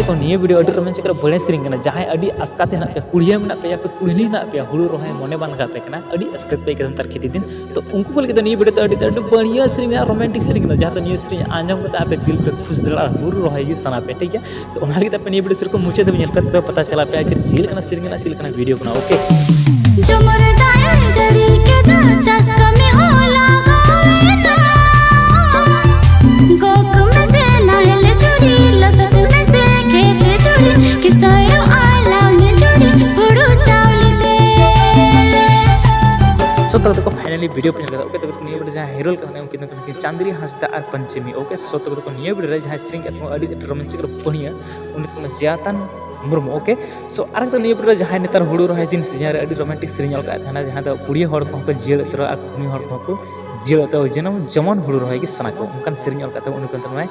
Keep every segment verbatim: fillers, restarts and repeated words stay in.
ᱛᱚ ᱱᱤᱭᱟᱹ ᱵᱷᱤᱰᱤᱭᱳ ᱟᱹᱰᱤ ᱨᱳᱢᱟᱱᱪᱚᱠᱚᱨ ᱵᱟᱹᱲᱤᱡ ᱥᱮᱨᱮᱧ ᱠᱟᱱᱟ᱾ ᱡᱟᱦᱟᱸᱭ ᱟᱹᱰᱤ ᱟᱥᱠᱟᱛᱮ ᱦᱮᱱᱟᱜ ᱯᱮᱭᱟ, ᱠᱩᱲᱤᱭᱟᱹ ᱢᱮᱱᱟᱜ ᱯᱮᱭᱟ, ᱯᱮ ᱠᱩᱲᱤ ᱦᱮᱱᱟᱜ ᱯᱮᱭᱟ, ᱦᱩᱲᱩ ᱨᱚᱦᱚᱭ ᱢᱚᱱᱮ ᱵᱟᱝ ᱞᱟᱜᱟᱣ ᱯᱮ ᱠᱟᱱᱟ, ᱟᱹᱰᱤ ᱟᱥᱠᱟᱛ ᱯᱮ ᱟᱹᱭᱠᱟᱹᱣ ᱱᱮᱛᱟᱨ ᱠᱷᱮᱛᱤ ᱫᱤᱱ᱾ ᱛᱚ ᱩᱱᱠᱩ ᱠᱚ ᱞᱟᱹᱜᱤᱫ ᱫᱚ ᱱᱤᱭᱟᱹ ᱵᱷᱤᱰᱤᱭᱳ ᱫᱚ ᱟᱹᱰᱤ ᱟᱹᱰᱤ ᱵᱟᱹᱲᱤᱭᱟᱹ ᱥᱮᱨᱮᱧ ᱢᱮᱱᱟᱜᱼᱟ, ᱨᱳᱢᱟᱱᱴᱤᱠ ᱥᱮᱨᱮᱧ ᱠᱟᱱᱟ, ᱡᱟᱦᱟᱸ ᱫᱚ ᱱᱤᱭᱟᱹ ᱥᱮᱨᱮᱧ ᱟᱸᱡᱚᱢ ᱠᱟᱛᱮ ᱟᱯᱮ ᱫᱤᱞ ᱯᱮ ᱠᱷᱩᱥ ᱫᱟᱲᱮᱭᱟᱜᱼᱟ, ᱦᱩᱲᱩ ᱨᱚᱦᱚᱭ ᱜᱮ ᱥᱟᱱᱟ ᱯᱮᱭᱟ, ᱴᱷᱤᱠ ᱜᱮᱭᱟ? ᱛᱚ ᱚᱱᱟ ᱞᱟᱹᱜᱤᱫ ᱟᱯᱮ ᱱᱤᱭᱟᱹ ᱵᱷᱤᱰᱤᱭᱳ ᱥᱮᱨᱮᱧ ᱢᱩᱪᱟᱹᱫ ᱫᱷᱟᱹᱵᱤᱡ ᱧᱮᱞ ᱯᱮ, ᱛᱚᱵᱮ ᱯᱟᱛᱟ ᱪᱟᱞᱟᱜ ᱯᱮ ᱟᱹᱠᱷᱤᱨ ᱪᱮᱫ ᱞᱮᱠᱟᱱᱟᱜ ᱥᱮᱨᱮᱧ ᱠᱟᱱᱟ, ᱪᱮᱫ ᱞᱮᱠᱟᱱᱟᱜ ᱵᱷᱤᱰᱤᱭᱳ ᱠᱟᱱᱟ᱾ ᱳᱠᱮ, ᱡᱷᱩᱢᱩᱨ ᱫᱟᱜ ᱮ ᱡᱟᱹᱲᱤ ᱠᱮᱫᱟ, ᱪᱟᱥ ᱠᱟᱹᱢᱤ ᱦᱚᱸ ᱞᱟᱜᱟᱣ ᱮᱱᱟ᱾ ᱜᱚᱜ ᱢᱮᱥᱮ ᱱᱟᱦᱮᱞ ᱪᱩᱨᱤ, ᱞᱚᱥᱚᱫ ᱢᱮᱥᱮ ᱠᱷᱮᱛ ᱪᱩᱨᱤ, ᱠᱤᱥᱟᱹᱬᱚᱜ ᱟᱞᱟᱝ ᱡᱩᱨᱤ, ᱦᱩᱲᱩ ᱪᱟᱣᱞᱮ ᱛᱮ᱾ ᱥᱳ ᱛᱟᱦᱞᱮ ᱛᱟᱠᱚ finally ᱵᱷᱤᱰᱤᱭᱳ ᱯᱮ ᱧᱮᱞ ᱠᱮᱫᱟ᱾ ᱳᱠᱮ, ᱛᱟᱠᱚ ᱱᱤᱭᱟᱹ ᱵᱷᱤᱰᱤᱭᱳ ᱡᱟᱦᱟᱸ ᱦᱤᱨᱳᱞ ᱠᱟᱱᱟ, ᱩᱱᱠᱤᱱ ᱫᱚ ᱠᱟᱱᱟ ᱠᱤᱱ ᱪᱟᱸᱫᱽᱨᱤ ᱦᱟᱸᱥᱫᱟ ᱟᱨ ᱯᱟᱧᱪᱚᱢᱤ᱾ ᱳᱠᱮ, ᱥᱳ ᱛᱟᱠᱚ ᱱᱤᱭᱟᱹ ᱵᱷᱤᱰᱤᱭᱳ ᱨᱮ ᱡᱟᱦᱟᱸᱭ ᱥᱮᱨᱮᱧ ᱠᱟᱜ ᱛᱟᱵᱚᱱᱟ ᱟᱹᱰᱤ ᱟᱹᱰᱤ ᱨᱳᱢᱟᱱᱪᱚᱠ ᱨᱮ ᱵᱟᱹᱲᱤᱭᱟᱹ, ᱩᱱᱤ ᱫᱚ ᱠᱟᱱᱟ ᱡᱮᱭᱟᱛᱟᱱ ᱢᱩᱨᱢᱩ᱾ ᱳᱠᱮ, ᱥᱳ ᱟᱨ ᱱᱤᱛᱚᱜ ᱱᱤᱭᱟᱹ ᱵᱷᱤᱰᱤᱭᱳ ᱨᱮ ᱡᱟᱦᱟᱸᱭ ᱱᱮᱛᱟᱨ ᱦᱩᱲᱩ ᱨᱚᱦᱚᱭ ᱫᱤᱱ ᱥᱤᱡᱤᱱ ᱨᱮ ᱟᱹᱰᱤ ᱨᱳᱢᱟᱱᱴᱤᱠ ᱥᱮᱨᱮᱧ ᱚᱞ ᱠᱟᱜ ᱛᱟᱦᱮᱱᱟ, ᱡᱟᱦᱟᱸ ᱫᱚ ᱠᱩᱲᱤ ᱦᱚᱲ ᱠᱚᱦᱚᱸ ᱠᱚ ᱡᱤᱭᱟᱹᱲ ᱩᱛᱟᱹᱨᱚᱜᱼᱟ ᱟᱨ ᱠᱩᱲᱤ ᱦᱚᱲ ᱠᱚᱦᱚᱸ ᱠᱚ ᱡᱤᱭᱟᱹᱲ ᱩᱛᱟᱹᱨᱚᱜᱼᱟ, ᱡᱮᱱᱚ ᱡᱮᱢᱚᱱ ᱦᱩᱲᱩ ᱨᱚᱦᱚᱭ ᱜᱮ ᱥᱟᱱᱟ ᱠᱚ, ᱚᱱᱠᱟᱱ ᱥᱮᱨᱮᱧ ᱚᱞ ᱠᱟᱜ ᱛᱟᱵᱚᱱᱟ ᱩᱱᱤ ᱠᱚ ᱢᱮᱛᱟᱭ ᱠᱟᱱᱟ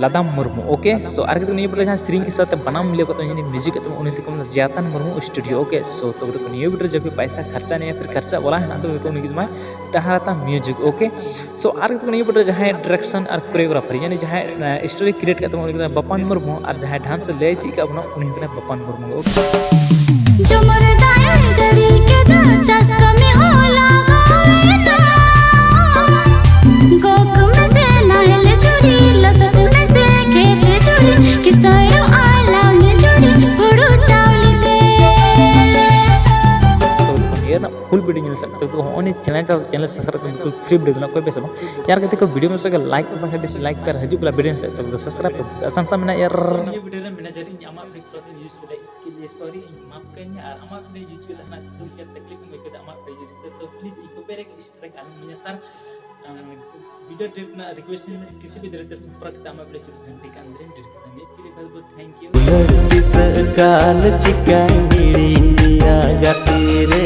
ᱞᱟᱫᱟᱢ ᱢᱩᱨᱢᱩ᱾ ᱳᱠᱮ, ᱥᱳ ᱟᱨ ᱱᱤᱛᱚᱜ ᱱᱤᱭᱟᱹ ᱵᱷᱤᱰᱤᱭᱳ ᱨᱮ ᱡᱟᱦᱟᱸ ᱥᱮᱨᱮᱧ ᱠᱮᱫ ᱥᱟᱶᱛᱮ ᱵᱟᱱᱟᱢ ᱢᱤᱞᱟᱹᱣ ᱠᱟᱛᱮ ᱩᱱᱤ ᱢᱤᱭᱩᱡᱤᱠ ᱠᱟᱛᱮ ᱩᱱᱤ ᱫᱚᱠᱚ ᱢᱮᱛᱟᱭᱟ ᱡᱮᱭᱟᱛᱟᱱ ᱢᱩᱨᱢᱩ ᱥᱴᱩᱰᱤᱭᱳ᱾ ᱳᱠᱮ, ᱥᱳ ᱛᱚᱵᱮ ᱫᱚ ᱱᱤᱭᱟᱹ ᱵᱷᱤᱰᱤᱭᱳ ᱨᱮ ᱡᱟᱦᱟᱸᱭ ᱯᱟᱭᱥᱟ ᱠᱷᱟᱨᱪᱟ ᱱᱤᱭᱟ ᱯᱷᱤᱨ ᱠᱷᱟᱨᱪᱟ ᱣᱟᱞᱟ ᱦᱮᱱᱟᱜ ᱛᱚᱵᱮ ᱫᱚ ᱩᱱᱤ ᱠᱚ ᱢᱮᱛᱟᱭ ᱴᱟᱦᱟᱨᱟᱛᱟ ᱢᱤᱭᱩᱡᱤᱠ᱾ ᱳᱠᱮ, ᱥᱳ ᱟᱨ ᱱᱤᱛᱚᱜ ᱱᱤᱭᱟᱹ ᱵᱷᱤᱰᱤᱭᱳ ᱨᱮ ᱡᱟᱦᱟᱸᱭ ᱰᱟᱭᱨᱮᱠᱥᱚᱱ ᱟᱨ ᱠᱳᱨᱤᱭᱳᱜᱨᱟᱯᱷᱟᱨ ᱭᱟᱱᱤ ᱡᱟᱦᱟᱸᱭ ᱥᱴᱳᱨᱤ ᱠᱨᱤᱭᱮᱴ ᱠᱟᱜ ᱛᱟᱵᱚᱱᱟ ᱩᱱᱤ ᱠᱟᱱᱟᱭ ᱵᱟᱯᱟᱱ ᱢᱩᱨᱢᱩ, ᱟᱨ ᱡᱟᱦᱟᱸᱭ ᱰᱟᱱᱥ ᱞᱟᱹᱭ ᱪᱮᱫ ᱠᱟᱜ ᱵᱚᱱᱟ ᱩᱱᱤ ᱦᱚᱸ ᱠᱟᱱᱟᱭ ᱵᱟᱯᱟᱱ ᱢᱩᱨᱢᱩ᱾ ᱳᱠᱮ, ᱡᱷᱩᱢᱩᱨ ᱫᱟᱜ ᱮ ᱡᱟᱹᱲᱤ ᱠᱮᱫᱟ, ᱪᱟᱥ ᱠᱟᱹᱢᱤ ᱦᱚᱸ ᱞᱟᱜᱟᱣ ᱮᱱᱟ᱾ ᱜᱚᱜ ᱢᱮᱥᱮ ᱱᱟᱦᱮᱞ ᱪᱩᱨᱤ, ᱞᱚᱥᱚᱫ ᱢᱮᱥᱮ ᱠᱷᱮᱛ ᱪᱩᱨᱤ, ᱠᱤᱥᱟᱹᱬᱚᱜ ᱟᱞᱟᱝ ᱡᱩᱨᱤ, ᱦᱩᱲᱩ ᱪᱟᱣᱞᱮ ᱛᱮ᱾ ᱛᱚ ᱱᱤᱭᱟᱹ ᱨᱮᱱᱟᱜ ᱯᱷᱩᱞ ᱵᱷᱤᱰᱤᱭᱳ ᱧᱮᱞ ᱥᱟᱱᱟ ᱛᱚ ᱦᱚᱸᱜᱼᱚᱭ ᱱᱤᱭᱟᱹ ᱪᱮᱱᱮᱞ ᱨᱮ, ᱪᱮᱱᱮᱞ ᱥᱟᱵᱥᱠᱨᱟᱭᱤᱵ ᱫᱚ ᱵᱤᱞᱠᱩᱞ ᱯᱷᱨᱤ ᱵᱷᱤᱰᱤᱭᱳ ᱠᱟᱱᱟ, ᱚᱠᱚᱭ ᱯᱮ ᱥᱮ ᱵᱟᱝ? ᱭᱟᱨ ᱜᱟᱛᱮ ᱠᱚ ᱵᱷᱤᱰᱤᱭᱳ ᱢᱮᱥᱮ ᱞᱟᱭᱤᱠ ᱵᱟᱝᱠᱷᱟᱱ ᱰᱤᱥᱞᱟᱭᱤᱠ ᱯᱮ ᱟᱨ ᱦᱤᱡᱩᱜ ᱵᱮᱞᱟ ᱵᱷᱤᱰᱤᱭᱳ ᱥᱮᱫ ᱛᱚ ᱥᱟᱵᱥᱠᱨᱟᱭᱤᱵ ᱯᱮ᱾ ᱟᱥᱟᱢ ᱥᱟᱢ ᱢᱮᱱᱟᱜ ᱭᱟᱨ᱾ ᱱᱤᱭᱟᱹ ᱵᱷᱤᱰᱤᱭᱳ ᱨᱮ ᱢᱮᱱᱮᱡᱟᱨ ᱤᱧ ᱟᱢᱟᱜ ᱵᱷᱤᱰᱤᱭᱳ ᱛᱷᱚᱲᱟ ᱥᱟᱧ ᱤᱭᱩᱡᱽ ᱠᱮᱫᱟ, ᱥᱠᱤᱞ ᱤᱭᱟᱹ, ᱥᱚᱨᱤ, ᱤᱧ ᱢᱟᱯ ᱠᱟᱹᱧ ᱢᱮ ᱟᱨ ᱟᱢᱟᱜ ᱵᱷᱤᱰᱤᱭᱳ ᱤᱭᱩᱡᱽ ᱠᱮᱫᱟ ᱦᱟᱸᱜ ᱫᱩᱠ ᱭᱟ ᱛᱟᱠᱞᱤᱯ ᱮᱢ ᱟᱹᱭᱠᱟᱹᱣ ᱫᱟ ᱟᱢᱟᱜ ᱵᱷᱤᱰᱤᱭᱳ ᱤᱭᱩᱡᱽ ᱠᱮᱫᱟ, ᱛᱚ ᱯᱞᱤᱡ ᱤᱧ ᱠᱚᱯᱤᱨᱟᱭᱤᱴ ᱥᱴᱨᱟᱭᱤᱠ ᱟᱞᱚᱢ ᱤᱢᱟᱹᱧᱟ ᱥᱟᱨ᱾ ᱟᱢ ᱵᱷᱤᱰᱤᱭᱳ ᱰᱤᱞᱤᱴ ᱨᱮᱱᱟᱜ ᱨᱤᱠᱩᱭᱮᱥᱴ ᱤᱧ ᱢᱮ, ᱠᱤᱥᱤ ᱵᱷᱤ ᱛᱚᱨᱟᱦ ᱥᱮ ᱥᱚᱢᱯᱚᱨᱠ ᱠᱟᱛᱮ ᱟᱢᱟᱜ ᱵᱷᱤᱰᱤᱭᱳ ᱪᱚᱵᱤᱥ ᱜᱷᱚᱱᱴᱮ ᱠᱮ ᱟᱱᱫᱟᱨ ᱤᱧ ᱰᱤᱞᱤᱴ ᱠᱮᱫᱟ, ᱢᱤᱥ ᱠᱮ ᱞᱤᱭᱮ ᱵᱚᱦᱩᱛ ᱵᱚᱦᱩᱛ ᱛᱷᱮᱝᱠ ᱭᱩ᱾ ᱫᱤᱥᱟᱹᱜ ᱠᱟᱱ ᱪᱤᱠᱟᱹᱧ ᱦᱤᱲᱤᱧ ᱢᱮᱭᱟ ᱜᱟᱛᱮ ᱨᱮ,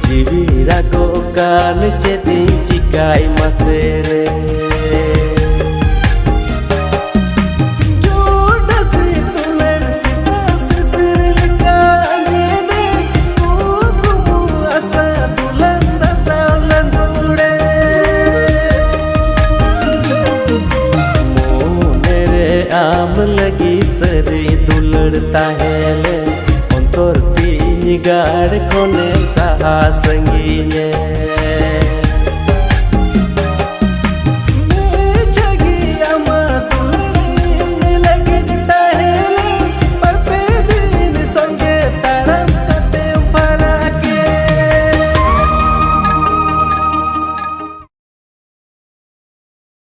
ᱡᱤᱣᱤ ᱨᱟᱜᱚᱜ ᱠᱟᱱ ᱪᱮᱫ ᱤᱧ ᱪᱤᱠᱟᱹᱭ ᱢᱟᱥᱮ ᱨᱮ᱾ ᱡᱳᱨ ᱱᱟᱥᱮ ᱫᱩᱞᱟᱹᱲ ᱥᱤᱛᱟᱹ ᱥᱤᱥᱤᱨ ᱞᱮᱠᱟ ᱧᱮᱞᱮ, ᱠᱩᱠᱢᱩ ᱟᱥᱟ ᱫᱩᱞᱟᱹᱲ ᱱᱟᱥᱟᱣ ᱞᱟᱸᱫᱩᱲᱮ᱾ ᱢᱚᱱᱮ ᱨᱮ ᱟᱢ ᱞᱟᱹᱜᱤᱫ ᱥᱟᱹᱨᱤ ᱛᱟᱦᱮᱸ ᱞᱮᱱ ᱚᱱᱛᱚᱨ ᱛᱤᱧ ᱜᱟᱲ ᱠᱷᱚᱱᱮᱢ ᱥᱟᱦᱟ ᱥᱟᱺᱜᱤᱧᱮ᱾